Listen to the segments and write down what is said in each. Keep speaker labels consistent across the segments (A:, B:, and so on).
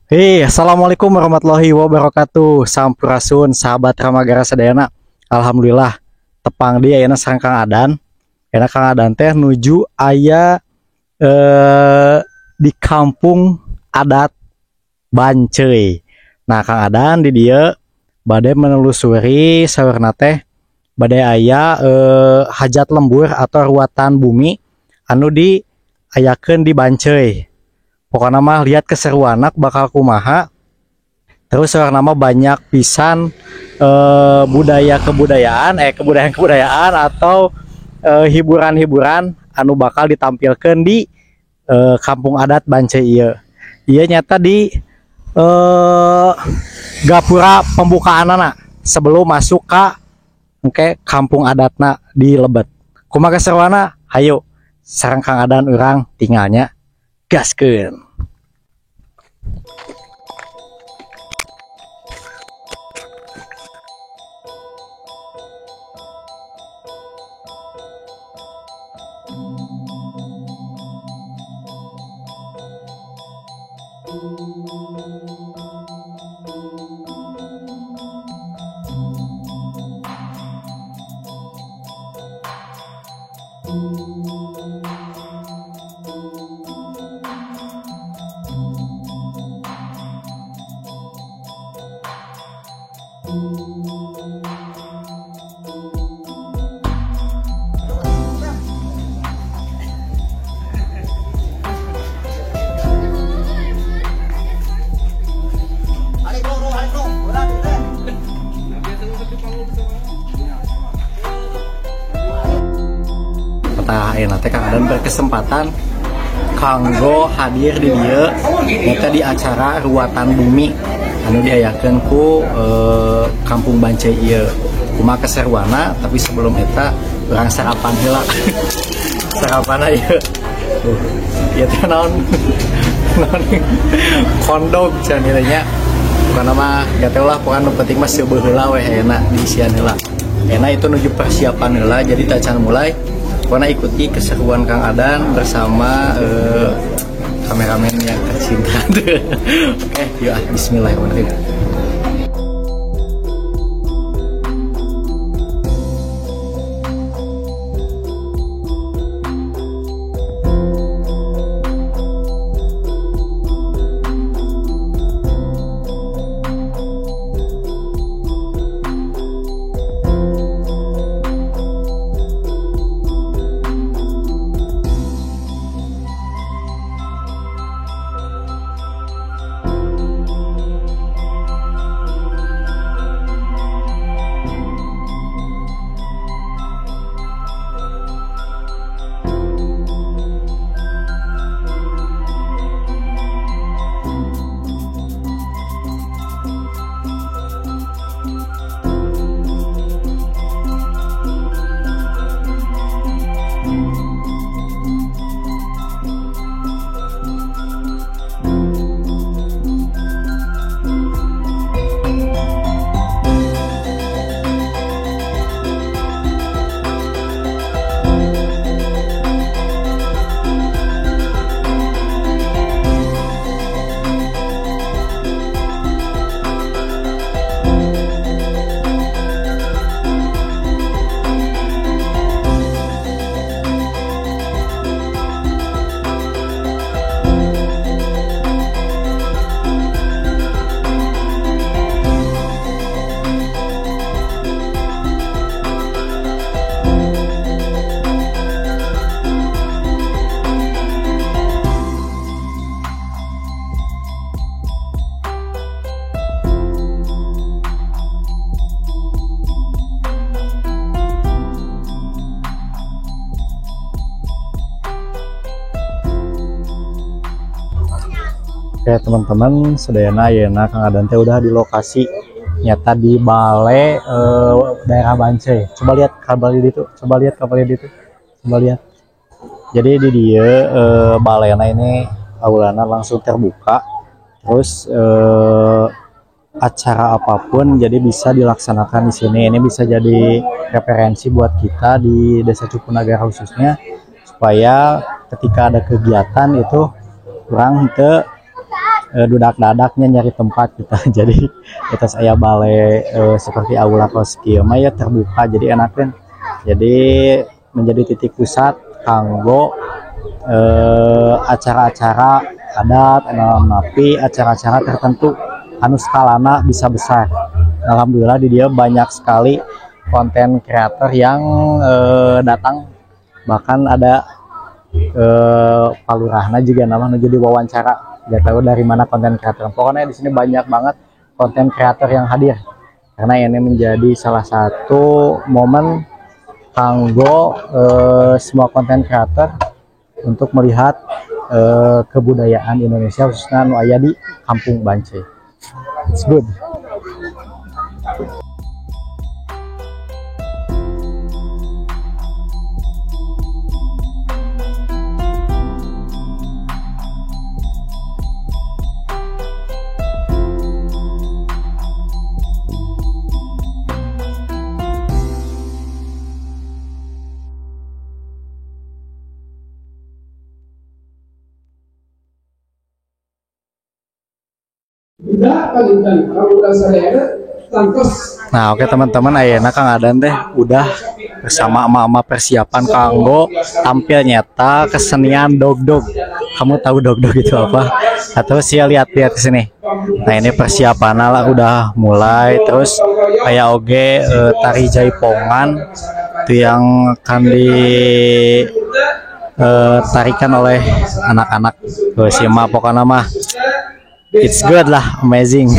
A: Hei, assalamualaikum warahmatullahi wabarakatuh. Sampurasun sahabat Ramagara sadayana. Alhamdulillah tepang deui ayeuna sareng Kang Adan. Ayeuna Kang Adan teh nuju aya di kampung adat Banceuy. Nah, Kang Adan di dieu bade menelusuri saurna teh bade aya hajat lembur atau ruatan bumi anu diayakeun di Banceuy. Pokoknya mah lihat keseruan bakal kumaha. Terus saurna mah banyak pisan budaya kebudayaan, kebudayaan kebudayaan atau hiburan-hiburan anu bakal ditampilkan di kampung adat Banceuy ieu. Ieu nyata di gapura pembukaanana sebelum masuk ke engke kampung adatna di lebet. Kumaha keseruanna? Hayu sareng Kang Adan urang tinggalnya gaskeun. Tah ayeuna teh Kang Adan berkesempatan kanggo hadir di dieu nyata di acara ruatan bumi anu diayakeun ku Kampung Banceuy ieu. Kumaha keseruanna, tapi sebelum eta urang sarapan heula. Sarapan ieu. Tuh, ieu teh naon? Naon? Kondog cenah nya. Pokona mah gak teu lah, pokona nu penting mah seubeuh heula we ayeuna diisian heula. Ayeuna itu nuju persiapan heula, jadi tacan mulai. Pokoknya ikuti keseruan Kang Adan bersama kameramen yang tercinta. Oke, yuk ah, bismillahirrahmanirrahim. Oke teman-teman, sedayana ayeuna Kang Adan teh udah di lokasi nyata di balai daerah Banceuy. Coba lihat kabel di itu, coba lihat kabel di itu, coba lihat. Jadi di dieu balena ini aulana langsung terbuka. Terus acara apapun jadi bisa dilaksanakan di sini. Ini bisa jadi referensi buat kita di Desa Cupunagara khususnya, supaya ketika ada kegiatan itu kurang ke Dudak-dadaknya nyari tempat kita. Jadi kita saya balai seperti aula kos kieu mah ya terbuka, jadi enakeun. Jadi menjadi titik pusat kanggo acara-acara adat, napi acara-acara tertentu anu skalana bisa besar. Alhamdulillah di dieu banyak sekali konten kreator yang datang, bahkan ada palurahna juga nama nu jadi wawancara, nggak tahu dari mana konten kreator. Pokoknya di sini banyak banget konten kreator yang hadir karena ini menjadi salah satu momen kanggo semua konten kreator untuk melihat kebudayaan Indonesia, khususnya nu aya di Kampung Banceuy. It's good. Nah, oke teman-teman, ayeuna Kang Adan teh udah bersama emak-emak persiapan kanggo tampil nyata kesenian dog-dog. Kamu tahu dog-dog itu apa? Atau sih lihat-lihat ke sini. Nah, ini persiapan lah udah mulai. Terus kayak oge tari jaipongan itu yang akan di tarikan oleh anak-anak. Tuh, si emak pokoknya mah it's good lah, amazing.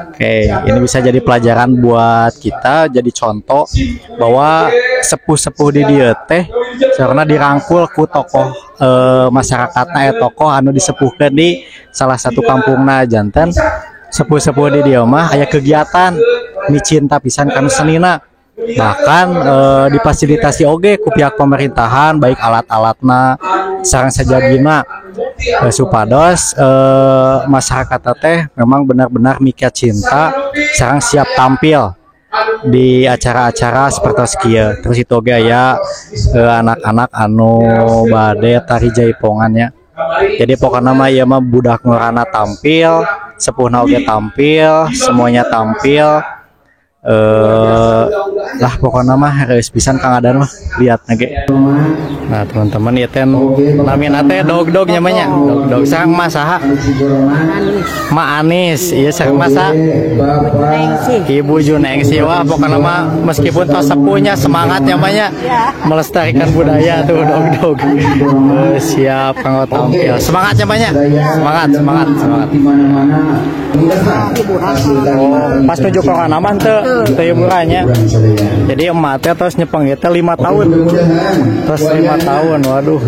A: Oke, ini bisa jadi pelajaran buat kita, jadi contoh bahwa sepuh-sepuh di dieu teh karena dirangkul ku tokoh masyarakatna, tokoh anu disepuhkeun di salah satu kampungna. Janten sepuh-sepuh di dieu mah aya kegiatan micinta pisan kanu senina, bahkan difasilitasi oge ku pihak pemerintahan, baik alat-alatna sareng sajagina, supados masyarakat teh memang benar-benar mikacinta sareng siap tampil di acara-acara seperti kieu. Terus itu oge aya anak-anak anu bade tari jaipongannya. Jadi pokoknya mah ieu mah budak ngorana tampil, sepuhna oge tampil, semuanya tampil. Lah pokoknya mah harus pisan Kang Adan mah lihat ge. Nah teman-teman, ieu teh namina teh dog-dog nyamanya. Dog-dog sareng mah saha? Ma Anis, ieu sareng mah saha? Ibu Junengsi. Wah pokoknya mah meskipun tos sepuhnya semangat nyamanya melestarikan budaya tuh dog-dog. Siap kanggo tampil. Semangat nyamanya. Semangat, semangat, semangat. Oh, pas nuju corona mah teu hiburannya. Jadi emak teh terus nyepeng ieu teh 5 tahun. Terus 5 tahun, waduh.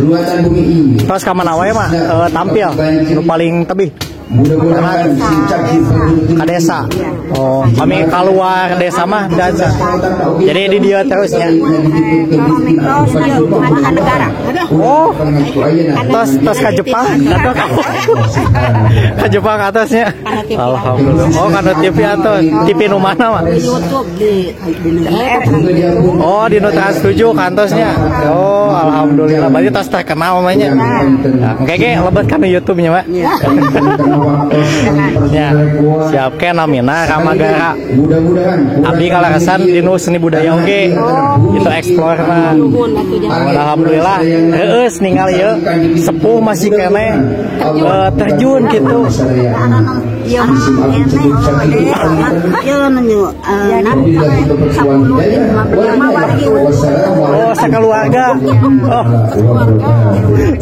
A: Terus ka mana wae mah tampil nu paling tebih? Ka desa. Oh, kami keluar desa mah dasa. Jadi di dia terusnya. Oh, tos ka Jepang, atau ka Jepang atasnya. Alhamdulillah. Oh, kana TV atas. TV nu mana mah? Oh, di nu Trans 7 kantosnya. Oh, alhamdulillah. Berarti tos terkenal namanya. Nah, engke lebet kana YouTube-nya, Pak. Ya, siap ke namina Ramagara. Abdi kaleresan dinu seni budaya oge. Itu explore mah. Alhamdulillah, heueus ningali ieu sepuh masih keneh terjun gitu. Oh, sakeluarga. Oh.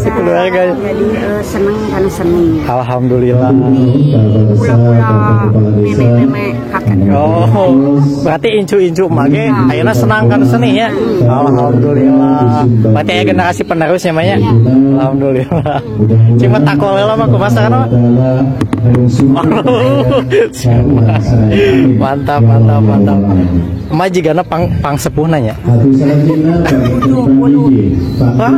A: Sekeluarga.
B: Jadi seneng karena seni.
A: Alhamdulillah.
B: Pula-pula nenek-nenek kakek.
A: Oh, berarti incu-incu mage ayeuna senang kana seni ya. Alhamdulillah. Berarti aya generasi penerus nya mah nya. Alhamdulillah. Cuma takolela mah kumaha kana mah. Mantap, mantap, mantap. Emak jigana pang sepuhna nya. Hah?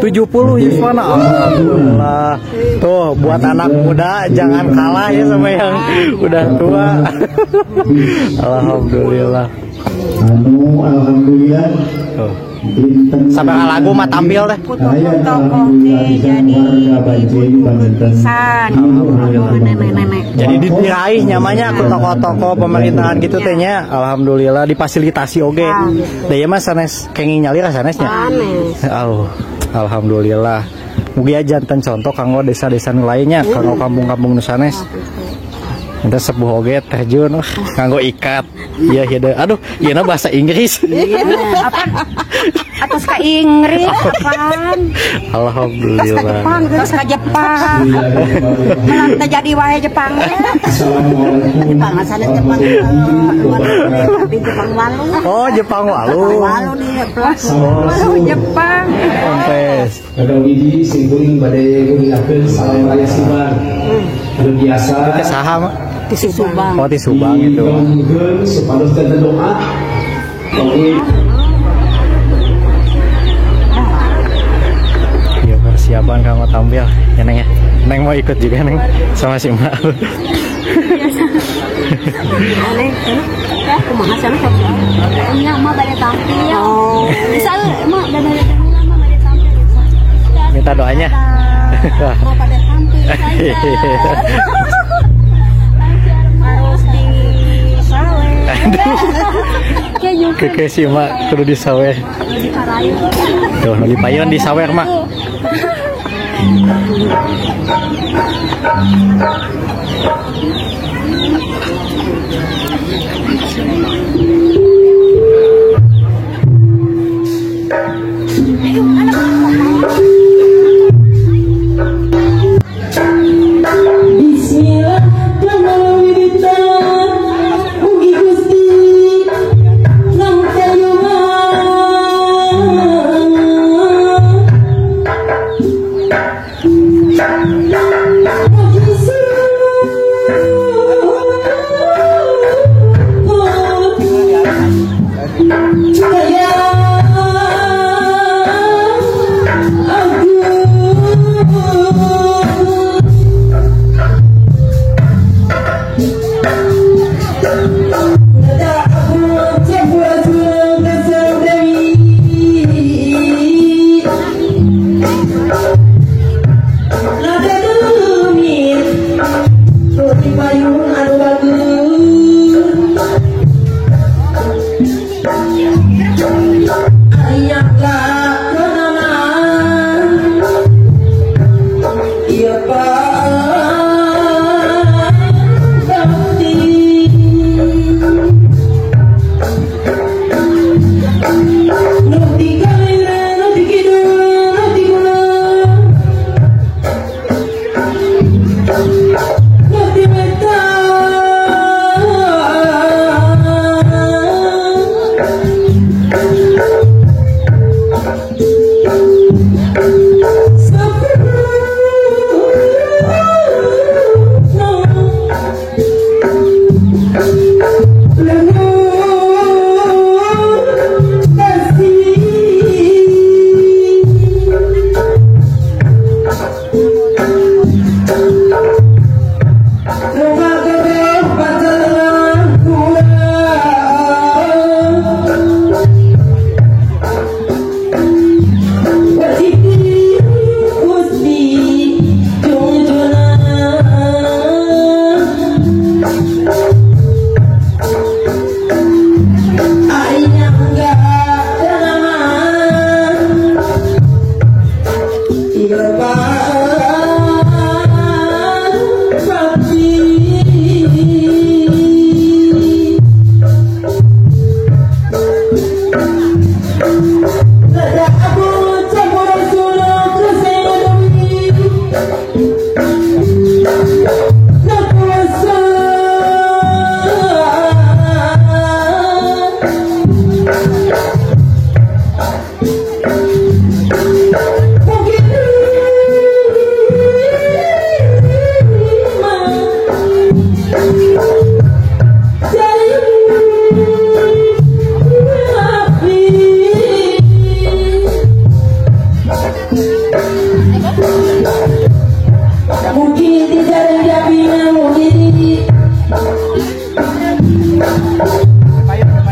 A: 70 yuswana. Alhamdulillah. Tuh buat anak muda jangan kalah ya sama yang udah tua. Alhamdulillah.
C: Alhamdulillah.
A: Tuh. Sabaraha lagu mah tampil teh?
B: Ku tokoh-tokoh teh jadi dibutuhkeun pisan. Nenek-nenek.
A: Jadi diraih nyamanya ku tokoh-tokoh pemerintahan gitu teh nya. Alhamdulillah difasilitasi oge. Da ieu mah sanes kenging nyalira sanesnya.
B: Sanes.
A: Oh, alhamdulillah. Mugi janten contoh kanggo desa-desa nu lainnya, kanggo kampung-kampung nu sanes. Entah sepuh oge terjun nganggo ikat. Iya iya aduh, ieu bahasa Inggris.
B: Apa? Atos ka Inggris apaan?
A: Alhamdulillah.
B: Atos ka Jepang. Malah teu jadi wae Jepang.
C: Jepang sanes Jepang di Jepang Walu.
A: Oh, Jepang Walu.
C: Walu nih plus.
B: Oh, Jepang.
A: Kompes.
D: Kada wiji singgung bade nguningakeun salam raya Sibar. Anu biasa.
A: Itu saha mah?
B: Di Subang.
A: Oh, di Subang itu.
D: Digaungkeun supados teh doa.
A: Ya persiapan kamu tampil ya Neng ya. Neng mau ikut juga Neng sama si Mak.
B: Neng, kumaha sana
E: Nya mah bade tampil.
B: Oh.
E: Misal mah bade tampil, mah bade tampil.
A: Minta doanya.
E: Mau pada tampil saja.
B: Harus disawer.
A: Keke si Mak kudu disawer. Tuh, nu dipayon disawer Mak.
F: Bismillah mugi Gusti nang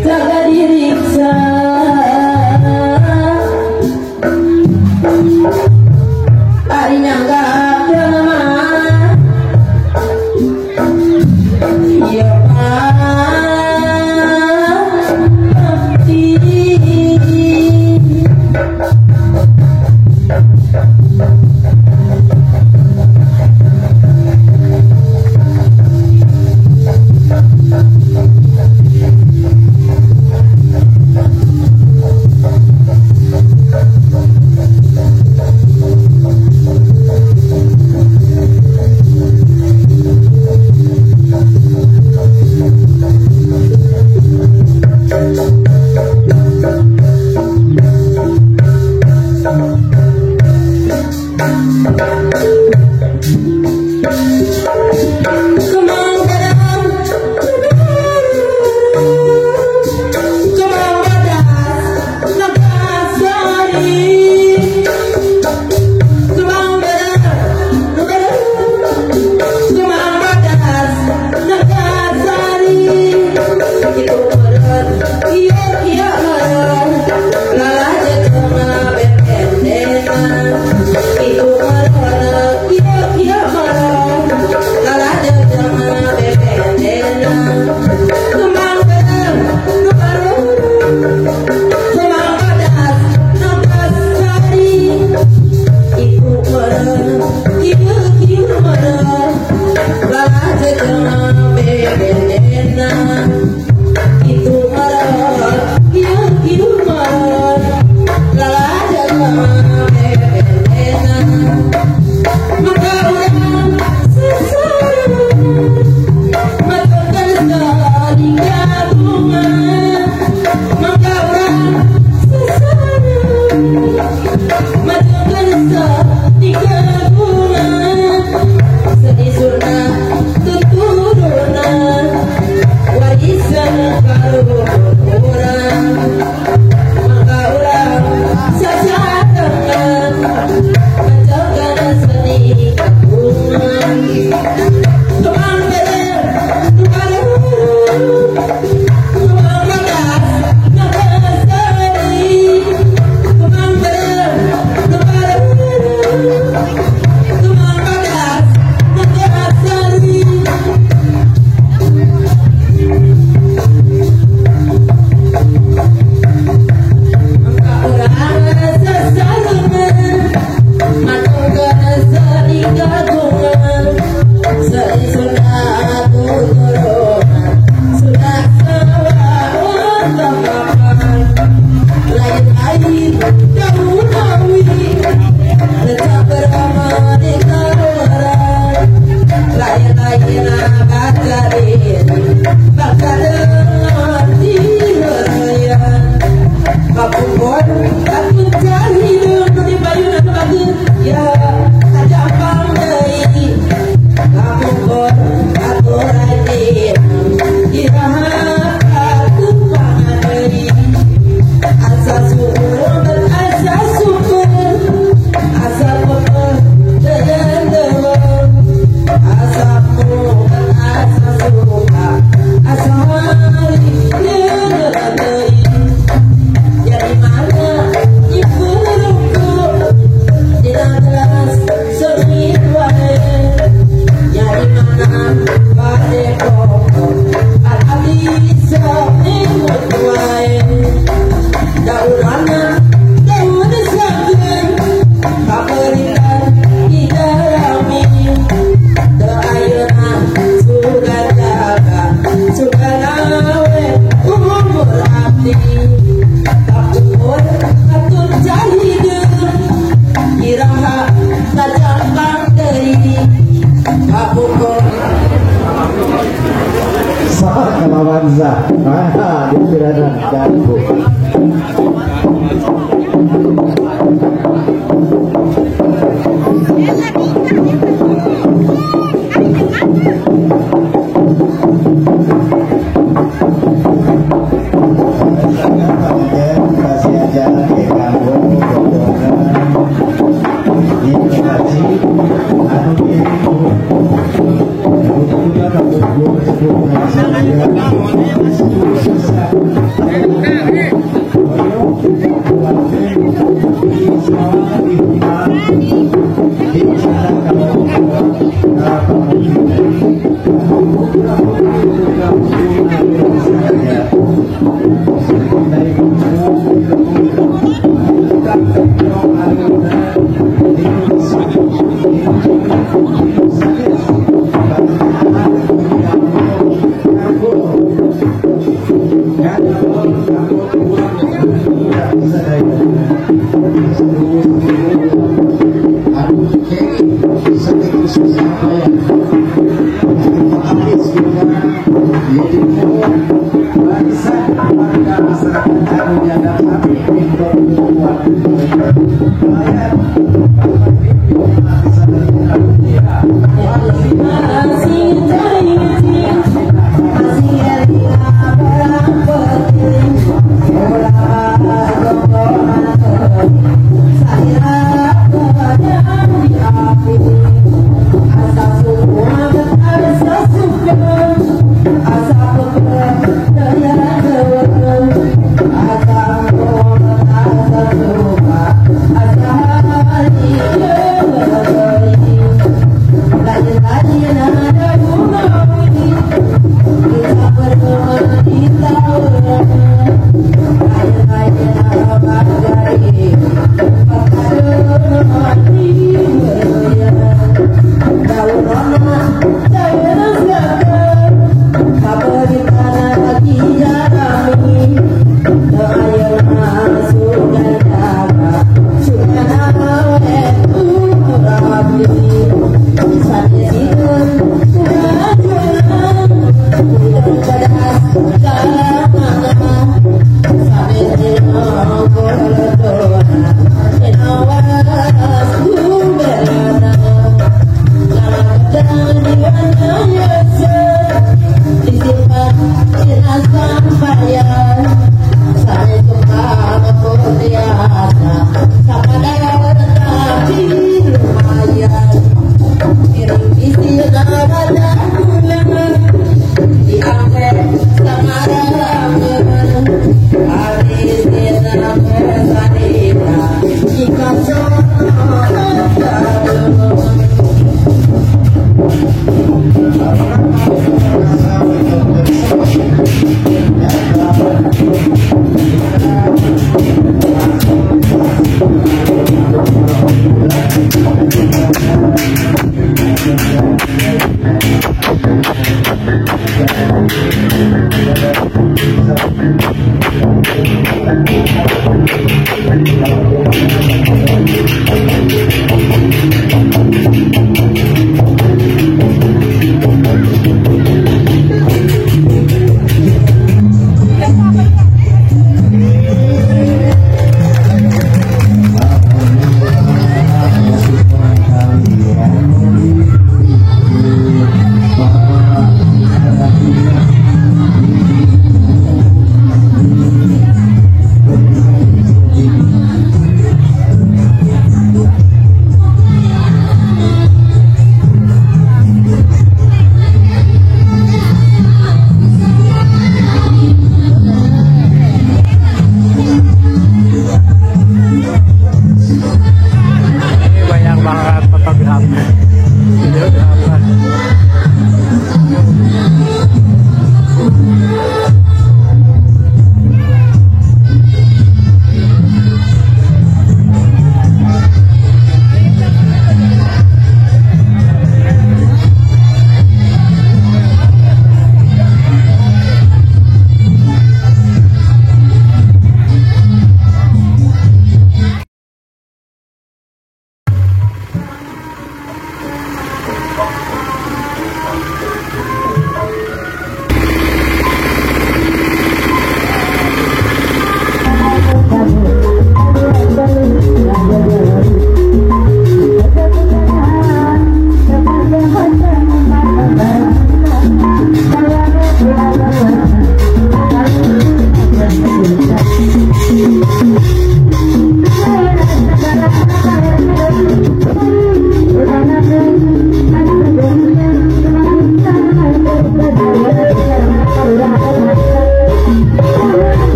F: Jaga diri saya.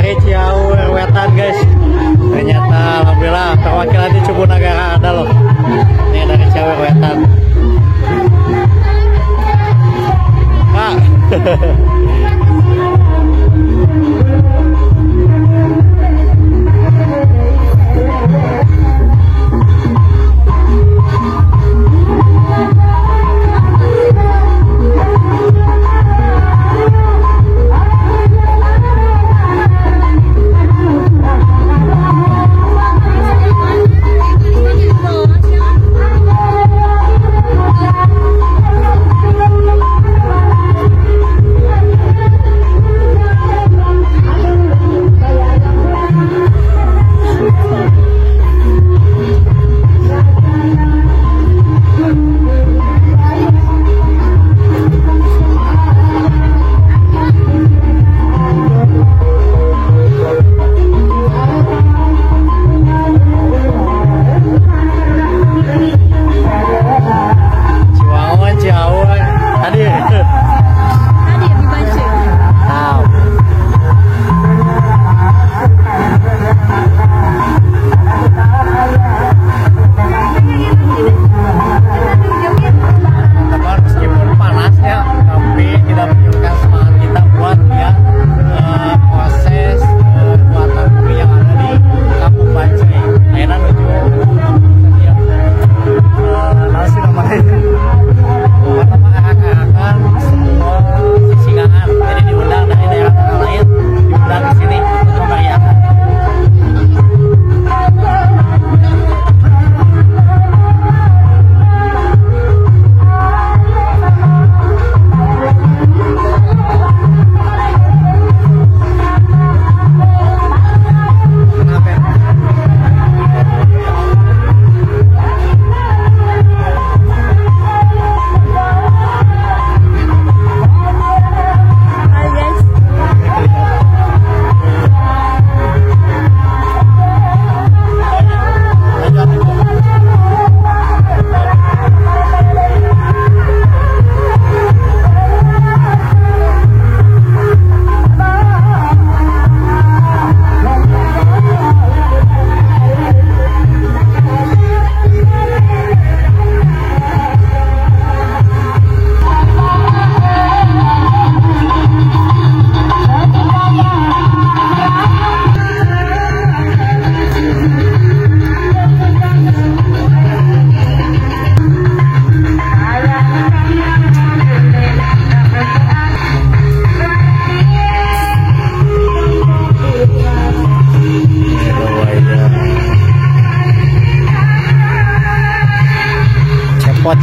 A: Dari Ciaur Wetan guys. Ternyata alhamdulillah perwakilan di Cupunagara ada loh. Ini dari Ciaur Wetan. Kak.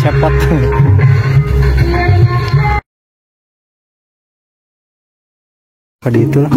A: Cepot. Pada itulah.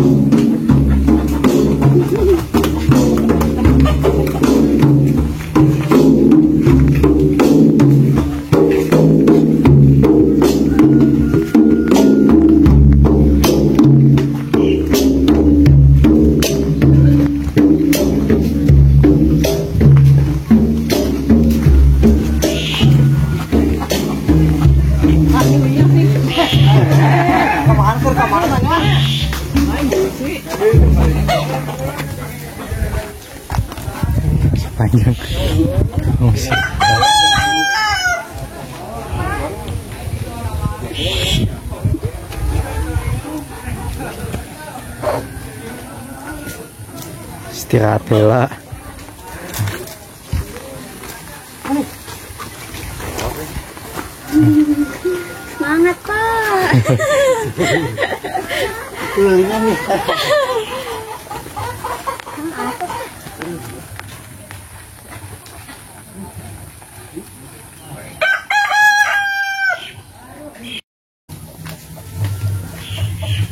A: Panjang. Istirahat lah.
E: Semangat Pak.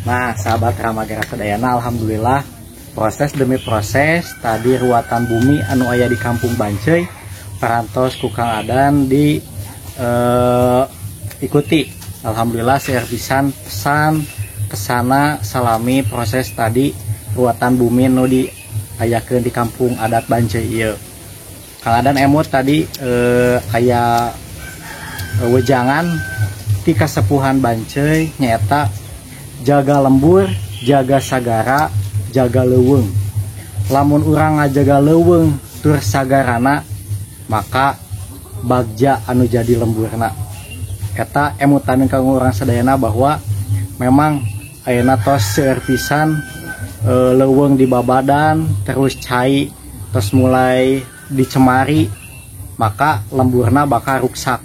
A: Nah, sahabat Ramagara Sadayana, alhamdulillah proses demi proses tadi ruatan bumi anu aya di Kampung Banceuy parantos ku Kang Adan di ikuti. Alhamdulillah servisan pesan kesana salami proses tadi ruatan bumi nu di ayakeun di kampung adat Banceuy ieu. Kang Adan emut tadi aya wejangan ti kasepuhan Banceuy nyaeta jaga lembur, jaga sagara, Jaga leuweung. Lamun urang ngajaga leuweung tur sagarana, maka bagja anu jadi lemburna. Eta emutan kanggo urang sadayana bahwa memang ayeuna tos seueur pisan leuweung di babadan, terus cai terus mulai dicemari, maka lemburna bakal ruksak.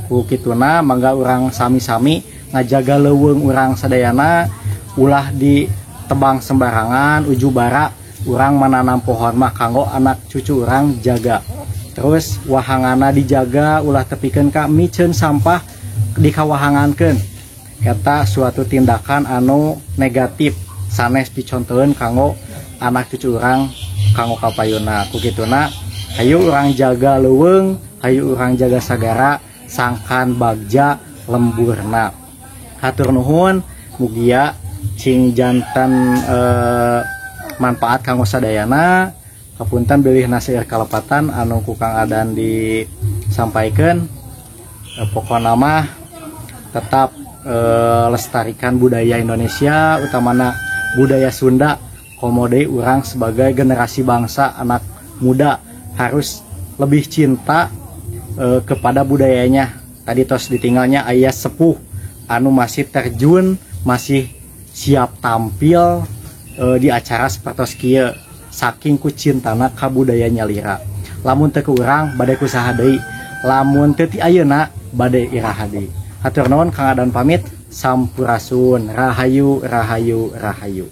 A: Ku kituna, mangga urang sami-sami ngajaga leuweung urang sadayana, ulah ditebang sembarangan. Ujubara urang menanam pohon mah kanggo anak cucu urang jaga. Terus wahangana dijaga, ulah tepikeun ka miceun sampah dikawahangankeun. Eta suatu tindakan anu negatif, sanes dicontoheun kanggo anak cucu urang kanggo kapayuna. Ku kituna, hayu urang jaga leuweung, hayu urang jaga sagara, sangkan bagja lemburna. Hatur nuhun, mugia cing janten manfaat kanggo sadayana. Kapunten bilih seueur kalepatan anu ku Kang Adan disampaikan. Pokokna mah tetap lestarikan budaya Indonesia, utamana budaya Sunda. Komo deui urang sebagai generasi bangsa, anak muda harus lebih cinta kepada budayanya. Tadi tos ditinggalnya aya sepuh anu masih terjun, masih siap tampil di acara seperti kieu, saking ku cintana ka budaya nyalira. Lamun teu ku urang, bade ku saha deui? Lamun teu ti ayeuna, bade iraha deui? Hatur nuhun, Kang Adan pamit. Sampurasun, rahayu, rahayu, rahayu.